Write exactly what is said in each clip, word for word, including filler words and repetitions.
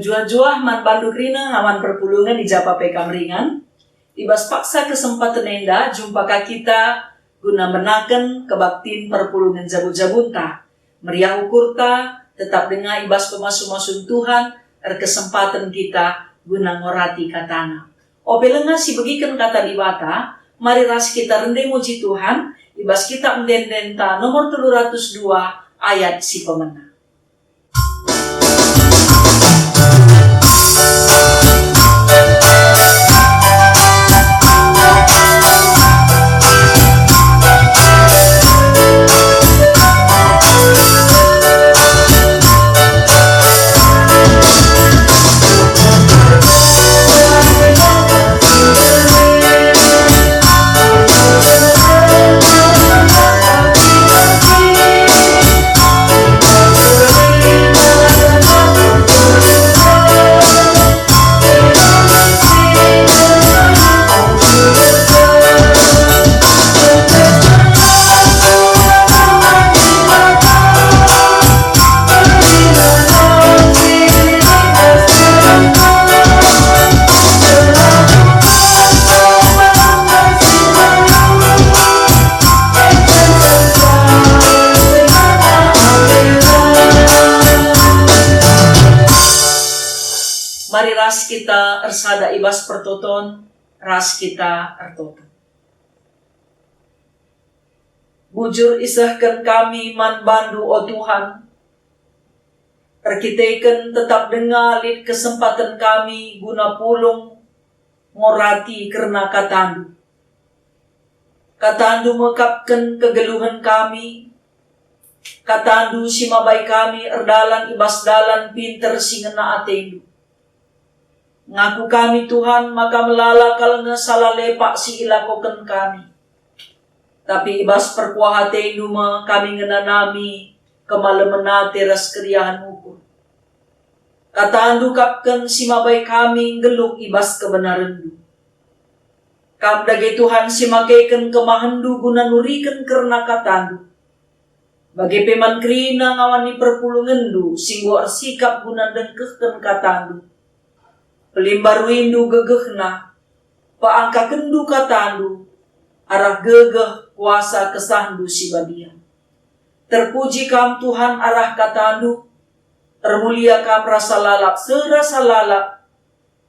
Juah-juah man bandu kerina ngawan perpulungen i ja pe kam ringan. I bas paksa kesempaten enda jumpa ka kita guna mbenaken kebaktin perpulungen jabu-jabunta. Meriah ukurta, tetap denga i bas pemasu-masun Tuhan, erkesempaten kita guna ngorati kataNa. Ope langa sibegiken kata Dibata, mari ras kita rende muji Tuhan i bas kitab ende-endenta nomor telu ratus dua ayat si pemena. Mari ras kita ersada i bas pertoton, ras kita ertoto. Bujur isehken kami man bandu, o Tuhan, erkiteken tetap denga lit kesempaten kami guna pulung ngorati kerna katandu. Katandu mekapken kegeluhen kami, katandu si mabai kami erdalan i bas dalan pinter si ngena atendu. Ngaku kami, Tuhan, maka melala kal nge salah lepak si ilakoken kami. Tapi i bas perkuah atendu me kami ngenanami kemalemen ate ras keriahen ukur. Katandu kapken si mabai kami nggeluh i bas kebenarenndu. Kam dage, Tuhan, si makeken kemahenndu guna nuriken kerna katandu. Bage pe man kerina ngawan ni perpulungenndu si enggo ersikap guna ndengkehken katandu. Pelimbaruindu gegehna, peangkakenndu katandu arah gegeh kuasa kesahndu si badia. Terpuji kam, Tuhan, arah katandu, ermulia kam rasa lalap serasa lalap,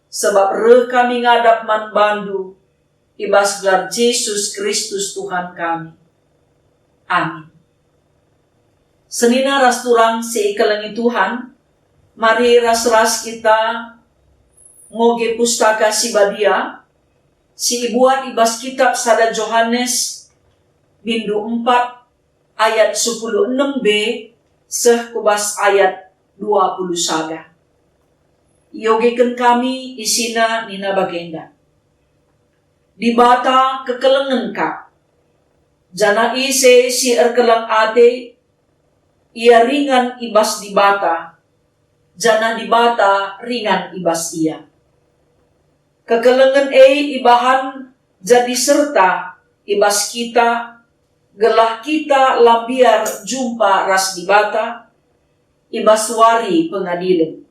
sabap reh kami ngadap man bandu i bas gelar Jesus Kristus Tuhan kami. Amin. Senina ras turang si ikelengi Tuhan, mari ras-ras kita ngoge Pustaka Si Badia si ibuat i bas kitab sada Johanes, bindu empat, ayat sepuluh enem b seh ku bas ayat dua puluh sada. Iogeken kami isina nina bagenda, "Dibata kekelengen kap, janah ise si erkeleng ate, ia ringan i bas Dibata, janah Dibata ringan i bas ia." Kekelengen e ibahan jadi serta i bas kita, gelah kita la mbiar jumpa ras Dibata i bas wari pengadilen.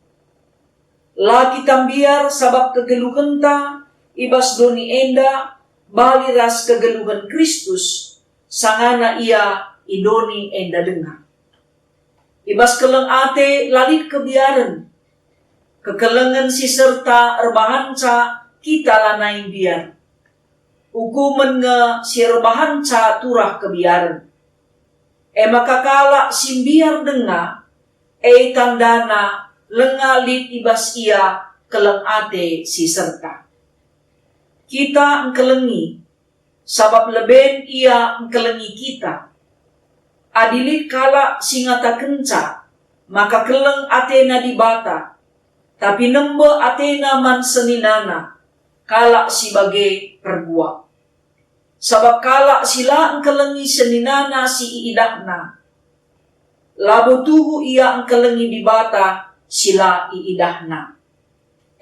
La kita mbiar sabap kegeluhenta i bas doni enda bali ras kegeluhen Kristus, sangana Ia i doni enda denga. I bas keleng ate la lit kebiaren. Kekelengen si serta erbahanca kita lanai mbiar. Ukumen nge si erbahanca turah kebiaren. E maka kalak si mbiar denga, e tandana langa lit i bas ia keleng ate si serta. Kita engkelengi, sabap leben ia engkelengi kita. Adi lit kalak si ngatakenca maka keleng atena Dibata, tapi nembe atena man seninana, kalak si bage perguak. Sabap kalak si la engkelengi seninana si iidahna, labo tuhu ia engkelengi Dibata si la iidahna.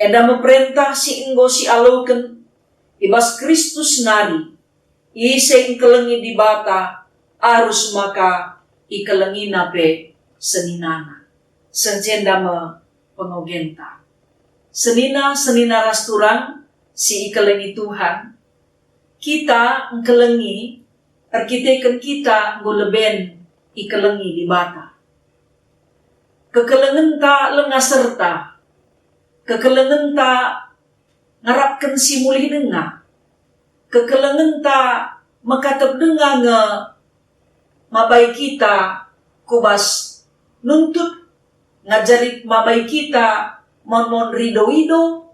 Enda me perentah si enggo sialoken: I bas Kristus nari, ise engkelengi Dibata arus maka ikelengina pe seninana. Senjenda me pengogenta. Senina-senina ras turang si ikelengi Tuhan, kita engkelengi erkiteken kita enggo leben ikelengi Dibata. Kekelengenta langa serta, kekelengenta ngarapken si mulih denga, kekelengenta mekatep denga nge mabai kita ku bas nuntut, ngajari mabai kita mon-mon rido-ido,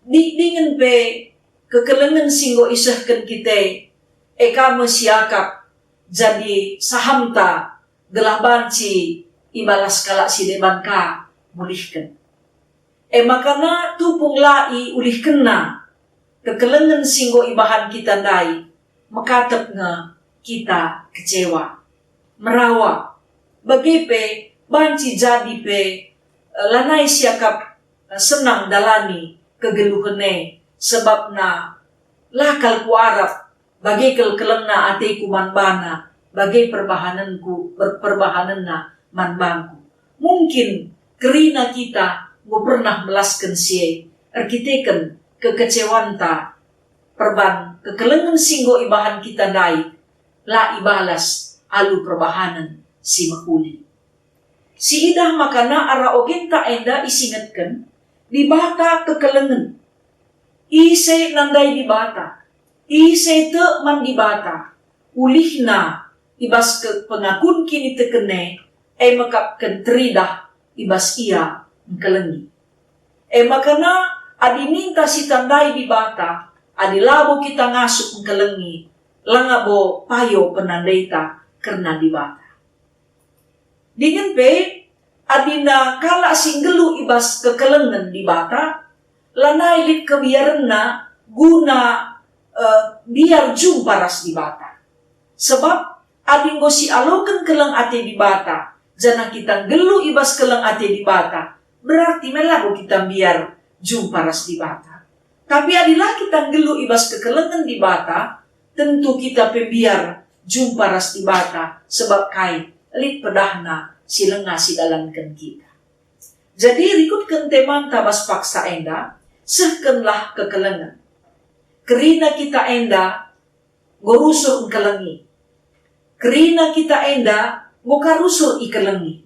di-, dingen pe kekelengen si enggo isehken kita, e ka me si akap jadi sahamta gelah banci ibalas kalak si deban ka mulihken. E maka tupung la iulihkenna kekelengen si enggo ibahan kita ndai, mekatep nge kita kecewa, merawa, bage pe banci jadi pe, eh, lanai siakap, eh, senang dalani kegeluhen e, sebabna la kal kuarap bage kal kelengna ateku man bana, bage perbahanenku, per-, perbahanenna man bangku. Mungkin kerina kita enggo pernah melasken si e, erkiteken kekecewanta perban kekelengen si enggo ibahan kita ndai, la ibalas alu perbahanen si mehuli. Siidah makana arah ogenta enda isingetken, Dibata kekelengen. Ise nandai Dibata, ise tek man Dibata, ulihna i bas ke-, pengakun kiniteken e, e mekapken teridah i bas ia engkelengi. E maka adi ninta sitandai Dibata, adi labo kita ngasup engkelengi, langa bo payo penandaita kerna Dibata. Dingen pe, adina kalak si nggeluh i bas kekelengen Dibata, lanai lit kebiarenna guna, eh, mbiar jumpa ras Dibata. Sebab adi enggo sialoken keleng ate Dibata, janah kita nggeluh i bas keleng ate Dibata, berarti me labo kita mbiar jumpa ras Dibata. Tapi adi la kita nggeluh i bas kekelengen Dibata, tentu kita pe mbiar jumpa ras Dibata, sebab kai? Lit pedahna si langa sidalanken kita. Jadi, rikutken temanta bas paksa enda, sehkenlah kekelengen. Kerina kita enda enggo rusur engkelengi. Kerina kita enda enggo ka rusur ikelengi.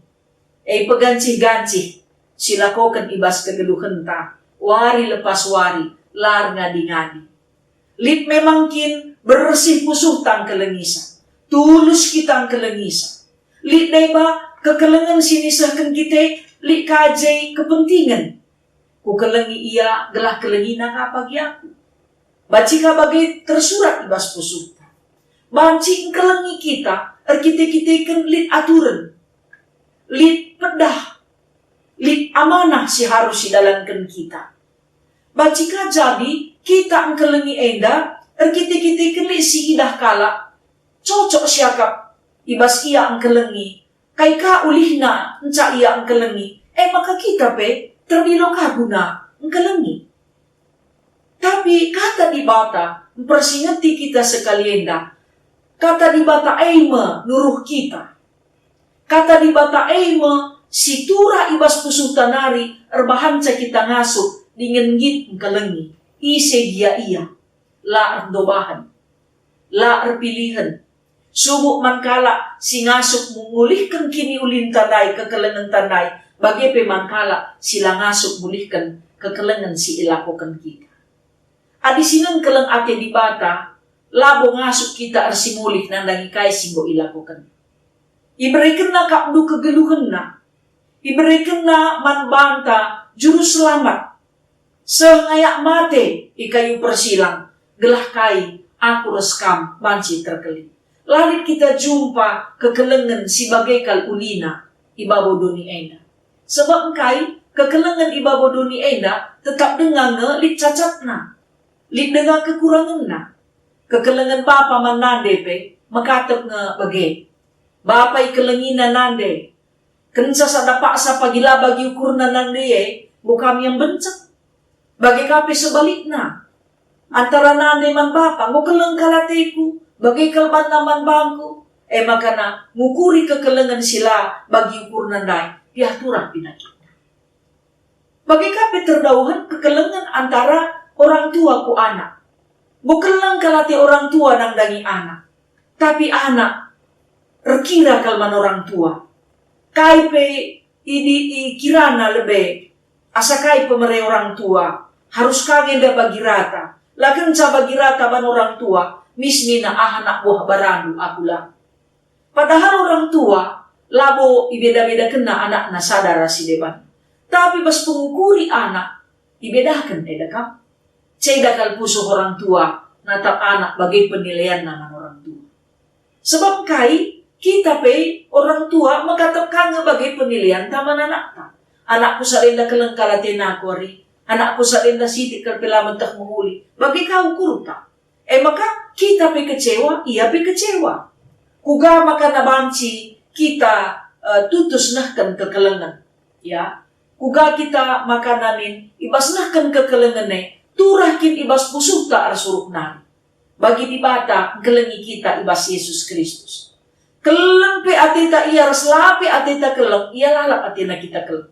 E pegancih-gancih silakoken i bas kegeluhenta, wari lepas wari, la erngadi-ngadi. Lit memang kin bersih pusuhta engkelengisa, tulus kita engkelengisa. Lit deba kekelengen si nisehken kita, lit ka je kepentingen. Kukelengi ia gelah kelengina ka pagi aku. Banci ka bage tersurat i bas pusuhta. Banci engkelengi kita erkite-kiteken lit aturen, lit pedah, lit amanah si harus sidalanken kita. Banci ka jadi kita engkelengi enda erkite-kiteken lit si idah kalak, cocok siakap i bas ia engkelengi, kai ka ulihna enca ia engkelengi, e maka kita pe terdilo ka guna engkelengi. Tapi kata Dibata mpersingeti kita sekali enda. Kata Dibata e me nuruh kita. Kata Dibata e me si turah i bas pusuhta nari erbahanca kita ngasup dingen nggit engkelengi. Ise gia ia? La erdobahen. La erpilihen. Subuk man kalak si ngasup ngulihken kiniulinta ndai, kekelengenta ndai, bage pe man kalak si la ngasup ngulihken kekelengen si ilakoken kita. Adi sinen keleng ate Dibata, labo ngasup kita ersimulih nandangi kai si enggo ilakoken. IberekenNa kapndu kegeluhenNa. IberekenNa man banta Juru Selamat. Seh ngayak mate i kayu persilang, gelah kai aku ras kam banci terkelin. La lit kita jumpa kekelengen si bage kal ulina i babo doni enda. Sebab engkai? Kekelengen i babo doni enda tetap denga nge lit cacatna, lit denga kekurangenna. Kekelengen bapa man nande pe mekatep nge bage. Bapa ikelengina nande. Kenca sada paksa pagi la bagi ukurna nande e, enggo ka mbenceng. Bage ka pe sebalikna. Antara nande man bapa, enggo keleng kal ateku, bage kal banna man bangku. E maka ngukuri kekelengen si la bagi ukurna ndai, piah turah penakitna. Bage ka pe terdauhen kekelengen antara orang tua ku anak. Enggo keleng kal ate orang tua nandangi anak, tapi anak erkira kal man orang tua. Kai pe idi-, ikirana lebe, asa kai pe mere orang tua, harus ka nge enda bagi rata. La kenca bagi rata man orang tua, mis nina, "Ah, anak buah barandu, aku la." Padahal orang tua labo ibeda-bedakenna anakna sada ras si deban. Tapi bas pengukuri anak, ibedaken eda kap. Ceda kal pusuh orang tua natap anak bage penilaianna man orang tua. Sebab kai? Kita pe orang tua mekatep ka nge bage penilaianta man anakta. Anakku sada enda keleng kal atenaku ari. Anakku sada enda sitik kal pe la meteh mehuli. Bage ka ukurta. E maka kita pe kecewa, ia pe kecewa. Kuga maka na banci kita, eh, tutus nehken kekelengen? Ya, kuga kita maka namin i bas nehken kekelengen e turah kin i bas pusuhta ersuruh nari? Bagi Dibata engkelengi kita i bas Yesus Kristus. Keleng pe ateta ia ras la pe ateta keleng, ia lalap atena kita keleng.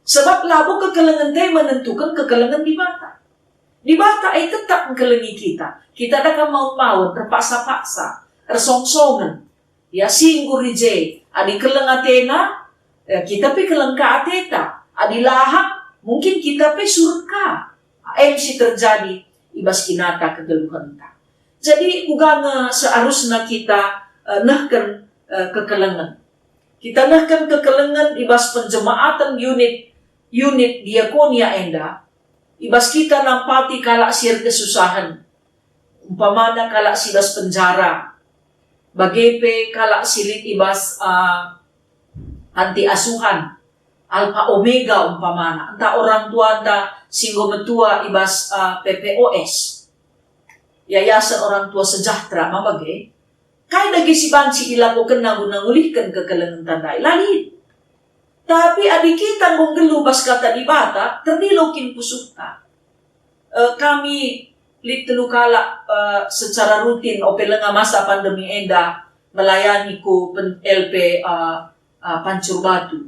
Sebab labo kekelengen e menentuken kekelengen Dibata. Dibata e tetap engkelengi kita. Kita da kam maun-maun, erpaksa-paksa, ersongsongen. Ya, singgur i je. Adi keleng atena, ya, kita pe keleng ka ateta. Adi lahap, mungkin kita pe surut ka. Em si terjadi i bas kinata kegeluhenta. Jadi, kuga nge seharusna kita, eh, nehken, eh, kekelengen? Kita nehken kekelengen i bas penjemaaten unit, unit diakonia enda, i bas kita nampati kalak si erkesusahen, umpamana kalak si bas penjara, bage pe kalak si lit i bas, ah, panti asuhan, Alfa Omega umpamana, ntah orang tuanta si enggo metua i bas, ah, P P O S, Yayasan Orang Tua Sejahtera, ma bage. Kai dage si banci ilakokenna guna ngulihken kekelengenta ndai? La lit. Tapi adi kita enggo nggeluh bas Kata Dibata, terdilo kin pusuhta? Eh, kami lit telu kalak, eh, secara rutin ope langa masa pandemi enda melayani ku pen-, L P, eh, eh, Pancur Batu.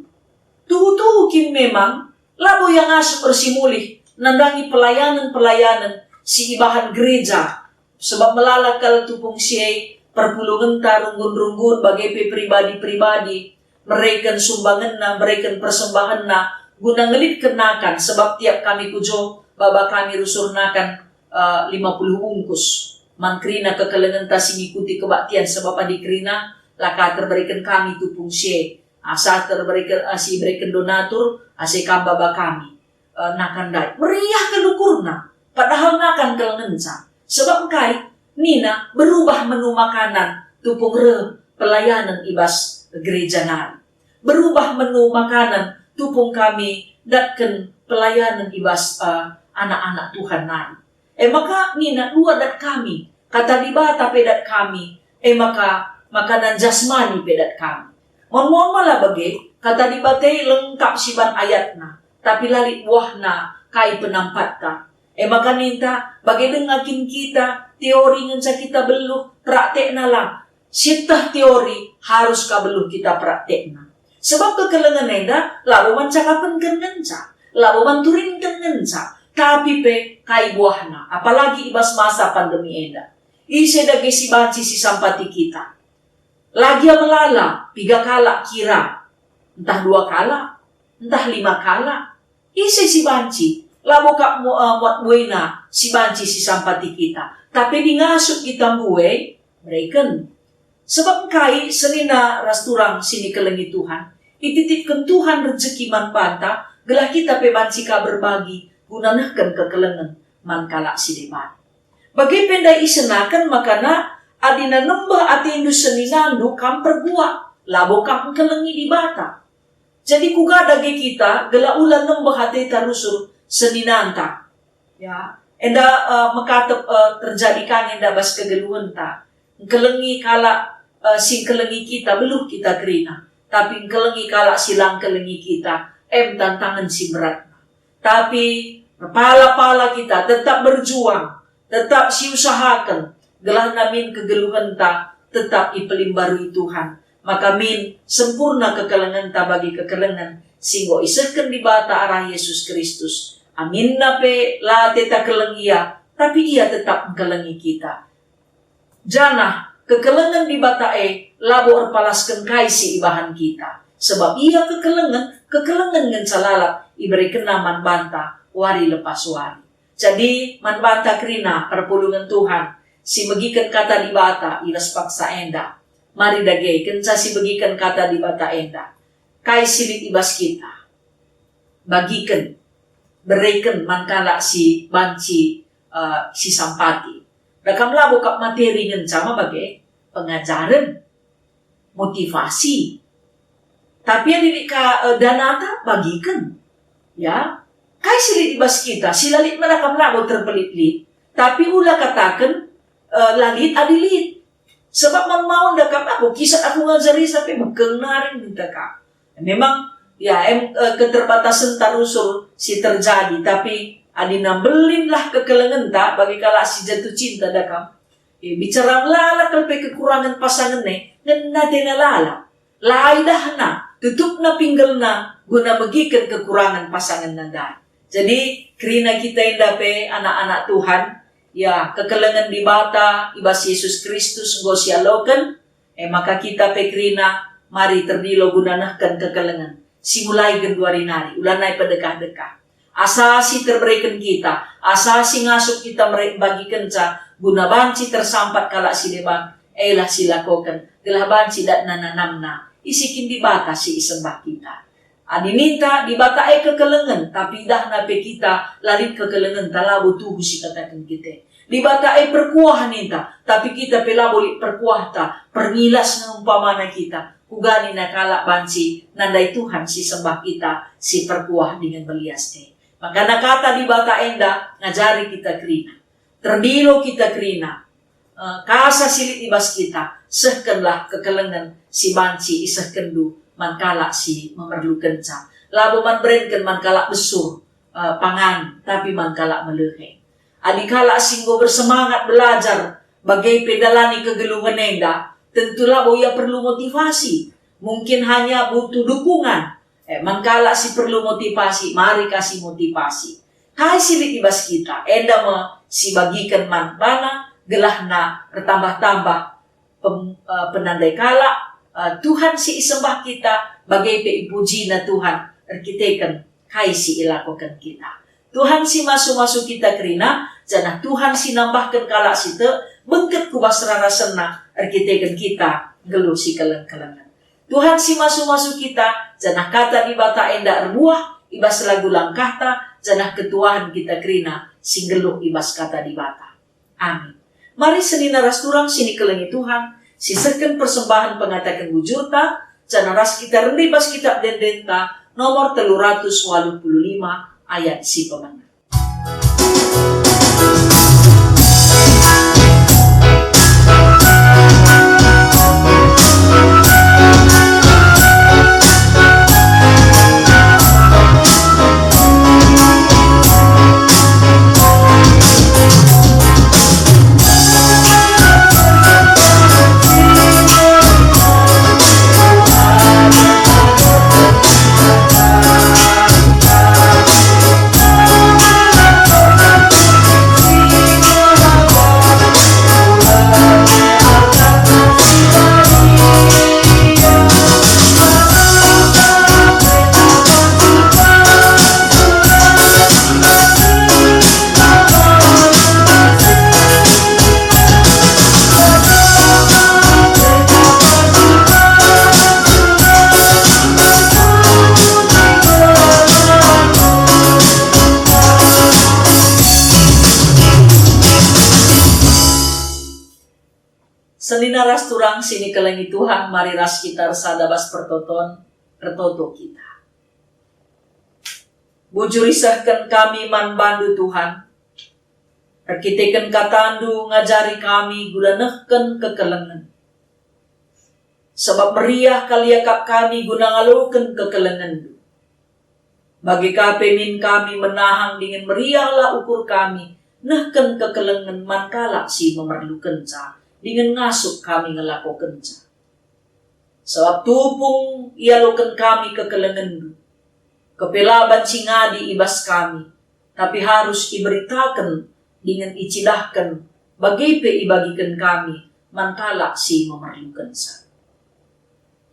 Tuhu-tuhu kin memang labo ia ngasup ersimulih nandangi pelayanen-pelayanen si ibahan gereja, sebab melala kal tupung si e perpulungenta runggun-runggun bage pe pribadi-pribadi mereken sumbangenna, mereken persembahenna guna ngelitken nakan, sebab tiap kami ku jo baba kami rusur nakan, eh, lima puluh bungkus. Man kerina kekelengenta si ngikuti kebaktian, sebab adi kerina la ka terbereken kami tupung si e, asa terbereken, eh, si ibereken donatur, asa ikam baba kami, eh, nakan ndai. Meriah kal ukurna, padahal nakan kal ngenca. Sebab engkai? Nina, "Berubah menu makanan tupung reh pelayanen i bas gereja nari. Berubah menu makanan tupung kami datken pelayanen i bas, eh, anak-anak Tuhan nari." E maka nina, "Dua dat kami, Kata Dibata pe dat kami, e maka makanan jasmani pe dat kami." Mon-mon mala bage, Kata Dibata e lengkap siban ayatna, tapi la lit buahna kai penampatta. E maka ninta, bage denga kin kita, teori ngenca kita beluh, praktekna lang. Sieteh teori harus ka beluh kita praktekna. Sebab kekelengen enda labo man cakapenken ngenca, labo man turinken ngenca, tapi pe kai buahna, apalagi i bas masa pandemi enda. Ise dage si banci sisampati kita? La gia melala piga kalak kira, ntah dua kalak, ntah lima kalak. Ise si banci? Labo kap mu-, eh, muat buena si banci sisampati kita. Tapi adi ngasup kita mbue, bereken. Sebab engkai senina ras turang si nikelengi Tuhan? Ititipken Tuhan rejeki man banta, gelah kita pe banci ka berbagi guna nehken kekelengen man kalak si deban. Bage pe ndai isenaken makana, "Adi nembeh atendu seninandu, kam perguak, labo kam engkelengi Dibata." Jadi kuga dage kita gelah ula nembeh ateta rusur seninanta? Ya, enda, eh, mekatep, eh, terjadi ka nge enda bas kegeluhenta. Engkelengi kalak, eh, si engkelengi kita, beluh kita kerina. Tapi engkelengi kalak si la engkelengi kita, em tantangen si beratna. Tapi erpala-pala kita tetap berjuang, tetap siusahaken, gelah min kegeluhenta tetap ipelimbarui Tuhan. Maka min sempurna kekelengenta bagi kekelengen si enggo isehken Dibata arah Yesus Kristus. Aminna pe la teta keleng ia, tapi ia tetap ngkelengi kita. Janah kekelengen Dibata e labo erpalasken kai si ibahan kita, sebab ia kekelengen, kekelengen ngenca lalap iberekenNa man banta wari lepas wari. Jadi, man banta kerina perpulungen Tuhan, si megiken kata Dibata i bas paksa enda. Mari dage, kenca si begiken kata Dibata enda, kai si lit i bas kita? Bagiken, bereken man kalak si banci, eh, si sampati. Dakam labo kap materi ngenca ma bage, pengajaren, motivasi. Tapi adi lit ka, eh, danata, bagiken. Ya, kai si lit i bas kita, si la lit me dakam labo terpelit-lit. Tapi ula kataken, eh, la lit adi lit. Sebab man maun dakam aku, kisah aku ngajari sampe bekeng nari ninta ka. Memang, ya, em, eh, keterbatasen tarusur si terjadi, tapi adi nambelinlah kekelengenta bagi kalak si jatuh cinta dakam. Eh, bicara melala kal pe kekurangan pasangen e, ngena tena lalap. La idahna, tutupna pinggelna guna megiken kekurangan pasangenna ndai. Jadi, kerina kita enda pe anak-anak Tuhan, ya, kekelengen Dibata i bas Yesus Kristus enggo sialoken, e maka kita pe kerina mari terdilo guna nehken kekelengen. Si mulai genduari nari, ulanai pedekah-dekah. Asa si terbereken kita, asa si ngasup kita mere-, bagikenca guna banci tersampat kalak si deban, elah si lakoken, gelah banci datna nanamna, isi kin Dibata si isembah kita. Adi ninta Dibata e kekelengen, tapi idahna pe kita la lit kekelengenta, labo tuhu si kataken kita. Dibata e perkuah ninta, tapi kita pe labo lit perkuahta, perngilas nge umpamana kita. Kuga nina kalak banci nandai Tuhan si sembah kita, si perkuah dingen melias e. Makana kata Dibata enda ngajari kita kerina. Terdilo kita kerina. Eh, kasa si lit i bas kita, sehkenlah kekelengen si banci isehkenndu man kalak si memerlukenca. Labo man berenken man kalak besur, eh, pangan, tapi man kalak melehe. Adi kalak si enggo bersemangat belajar bage pe ndalani kegeluhen enda, tentu labo ia perlu motivasi. Mungkin hanya butuh dukungan. Eh, man kalak si perlu motivasi, mari kasih motivasi. Kai si lit i bas kita, enda me sibagiken man bana, gelahna ertambah-tambah pem-, eh, penandai kalak, eh, Tuhan si isembah kita, bage pe ipujina Tuhan erkiteken kai si ilakoken kita. Tuhan si masu-masu kita kerina, janah Tuhan si nambahken kalak si tek bengket ku bas rarasenNa erkiteken kita nggeluh si keleng-kelengen. Tuhan si masu-masu kita, janah kata Dibata enda erbuah i bas lagu langkahta, janah ketuahen kita kerina si nggeluh i bas kata Dibata. Amin. Mari senina ras turang si nikelengi Tuhan, sisehken persembahen pengataken bujurta, janah ras kita rende i bas kitab ende-endenta nomor telu ratus waluh puluh lima ayat si pemena. Senina ras turang si nikelengi Tuhan, mari ras kita ersada bas pertoton, ertoto kita. Bujur isehken kami man bandu, Tuhan. Erkiteken katandu ngajari kami guna nehken kekelengen. Sabap meriah kal iakap kami guna ngaloken kekelengenndu. Bage ka pe min kami menahang dingen meriahlah ukur kami nehken kekelengen man kalak si memerlukenca dingen ngasup kami ngelakokenca. Sabap tupung ialoken kami kekelengenndu, Pe la banci ngadi i bas kami, tapi harus iberitaken dingen icidahken, bage pe ibagiken kami man kalak si memerlukenca.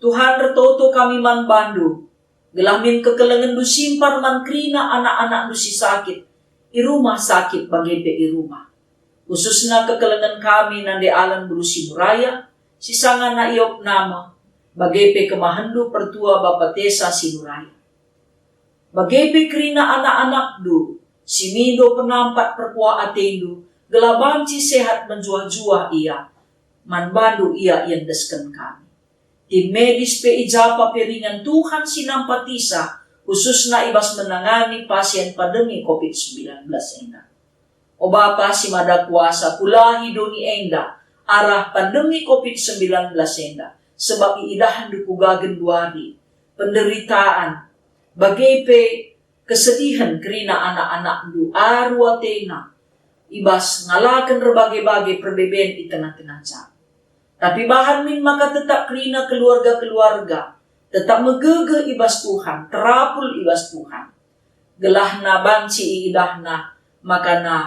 Tuhan, ertoto kami man bandu, gelah min kekelengenndu simpar man kerina anak-anakndu si sakit, i rumah sakit bage pe i rumah. Khususna kekelengen kami nande Alan Beru Sinuraya, si sangana i Okname, bage pe kemahenndu pertua Bapa Tesa Sinuraya. Bage pe kerina anak-anakndu, si mindo penampat perkuah atendu, gelah banci sehat menjuah-juah ia, man bandu ia iendesken kami. Tim medis pe i ja pe ringan Tuhan si nampatisa, khususna i bas menangani pasien pandemi covid sembilan belas enda. O Bapa si Mada Kuasa, kulahi doni enda arah pandemi covid sembilan belas enda, sebab iidahndu kuga genduari, penderitaan, bage pe kesedihen kerina anak-anakndu aru atena i bas ngalaken erbage-bage perbeben i tengah-tengah jaman. Tapi bahan min maka tetap kerina keluarga-keluarga, tetap megegeh i bas Tuhan, terapul i bas Tuhan. Gelahna banci iidahna maka na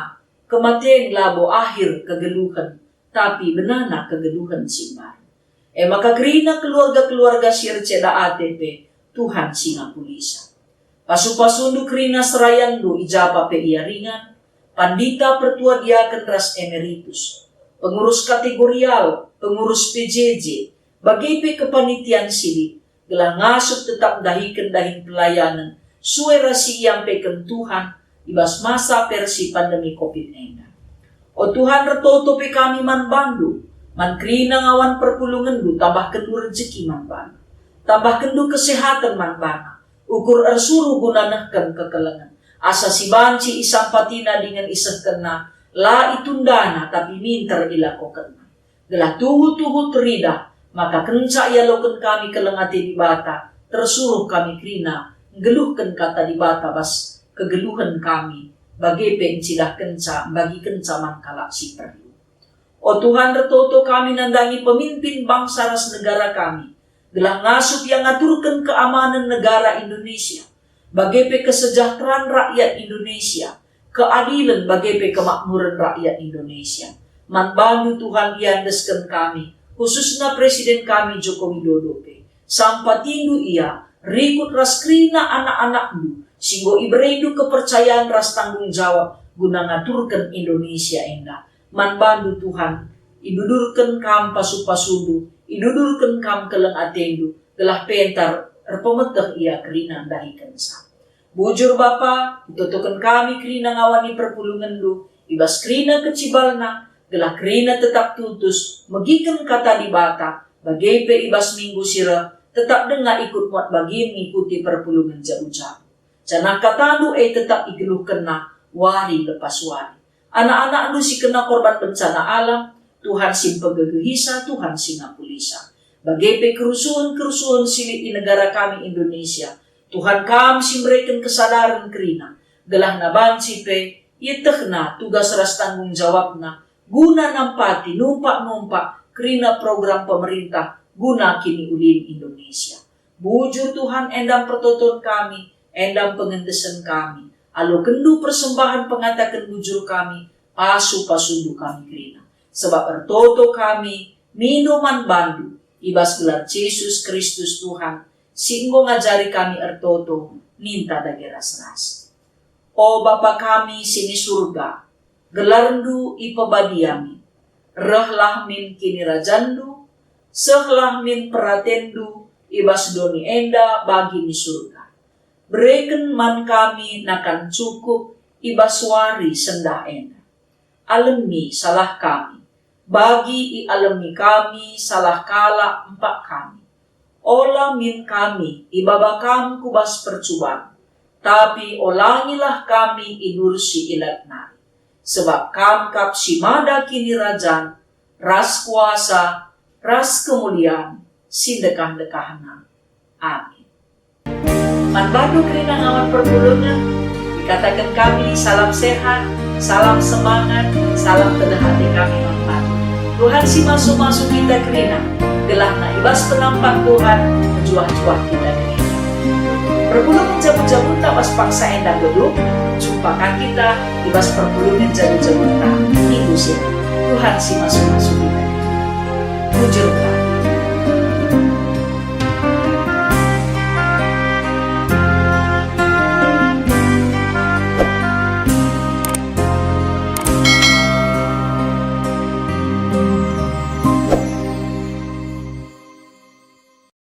kematen labo akhir kegeluhen, tapi benana kegeluhen si mbaru. E maka kerina keluarga-keluarga si erceda ate pe Tuhan si ngapulisa. Pasu-pasundu kerina serayandu i ja pe ia ringan, pandita, pertua, diaken ras emeritus, pengurus kategorial, pengurus P J J, bage pe kepanitian si lit, gelah ngasup tetap ndahiken dahin pelayanen sue ras si iampeken Tuhan i bas masa versi pandemi covid enda. O Tuhan, ertoto pe kami man bandu, man kerina ngawan perpulungenndu tambahkenndu rejeki man bana, tambahkenndu kesehaten man bana, ukur ersuruh guna nehken kekelengen, asa si banci isampatina dingen isehkenna la itundana tapi minter ilakokenna. Gelah tuhu-tuhu teridah maka kenca ialoken kami keleng ate Dibata, tersuruh kami kerina nggeluhken kata Dibata bas kegeluhen kami, bage pe ncidahkenca, mbagikenca man kalak si perlu. O Tuhan, ertoto kami nandangi pemimpin bangsa ras negara kami, gelah ngasup ia ngaturken keamanen negara Indonesia, bage pe kesejahteraan rakyat Indonesia, keadilen bage pe kemakmuren rakyat Indonesia. Man bandu Tuhan iendesken kami, khususna Presiden kami Joko Widodo pe. Sampatindu ia, rikut ras kerina anak-anakndu, si enggo iberendu kepercayaan ras tanggung jawab guna ngaturken Indonesia enda. Man bandu Tuhan, idudurken kam pasu-pasundu, idudurken kam keleng atendu, gelah pentar erpemeteh ia kerina ndahikenca. Bujur Bapa, itotoken kami kerina ngawani perpulungenndu, i bas kerina kecibalna, gelah kerina tetap tutus, megiken kata Dibata, bage pe i bas minggu si reh, tetap denga ikut muat bagin ngikuti perpulungen jabu-jabu. Janah katandu e tetap igeluhkenna wari lepas wari. Anak-anakndu si kena korban bencana alam, Tuhan si mpegegehisa, Tuhan si ngapulisa. Bage pe kerusuhen-kerusuhen si lit i negara kami Indonesia, Tuhan kam si mereken kesadaren kerina, gelahna banci pe ietehna tugas ras tanggung jawabna guna nampati numpak-numpak kerina program pemerintah guna kiniulin Indonesia. Bujur Tuhan, endam pertoton kami, endam pengendesen kami. Alokenndu persembahen pengataken bujur kami, pasu-pasundu kami kerina. Sebab ertoto kami mindo man bandu, i bas gelar Jesus Kristus Tuhan, si enggo ngajari kami ertoto, ninta dage ras-ras. O Bapa kami si ni Surga, gelarNdu ipebadia min. Rehlah min kinirajanNdu, sehlah min peratenNdu i bas doni enda bagi ni Surga. Bereken man kami nakan cukup i bas wari sendah enda. Alemi salah kami, bagi ialemi kami salah kalak empak kami. Ola min kami ibaba Kam ku bas percuban, tapi olangilah kami i bas si ilat nari. Sebab Kam kap si mada kinirajan, ras kuasa, ras kemulian, si ndekah-ndekahna. Amin. Man bandu kerina ngawan perpulungen, ikataken kami salam sehat, salam semangat, salam tedeh ate kami man bandu. Tuhan si masu-masu kita kerina, gelahna i bas penampat Tuhan, mejuah-juah kita kerina. Perpulungen jabu-jabunta bas paksa enda nggeluh, jumpa ka kita i bas perpulungen jabu-jabunta minggu si reh. Tuhan si masu-masu kita. Bujur ka,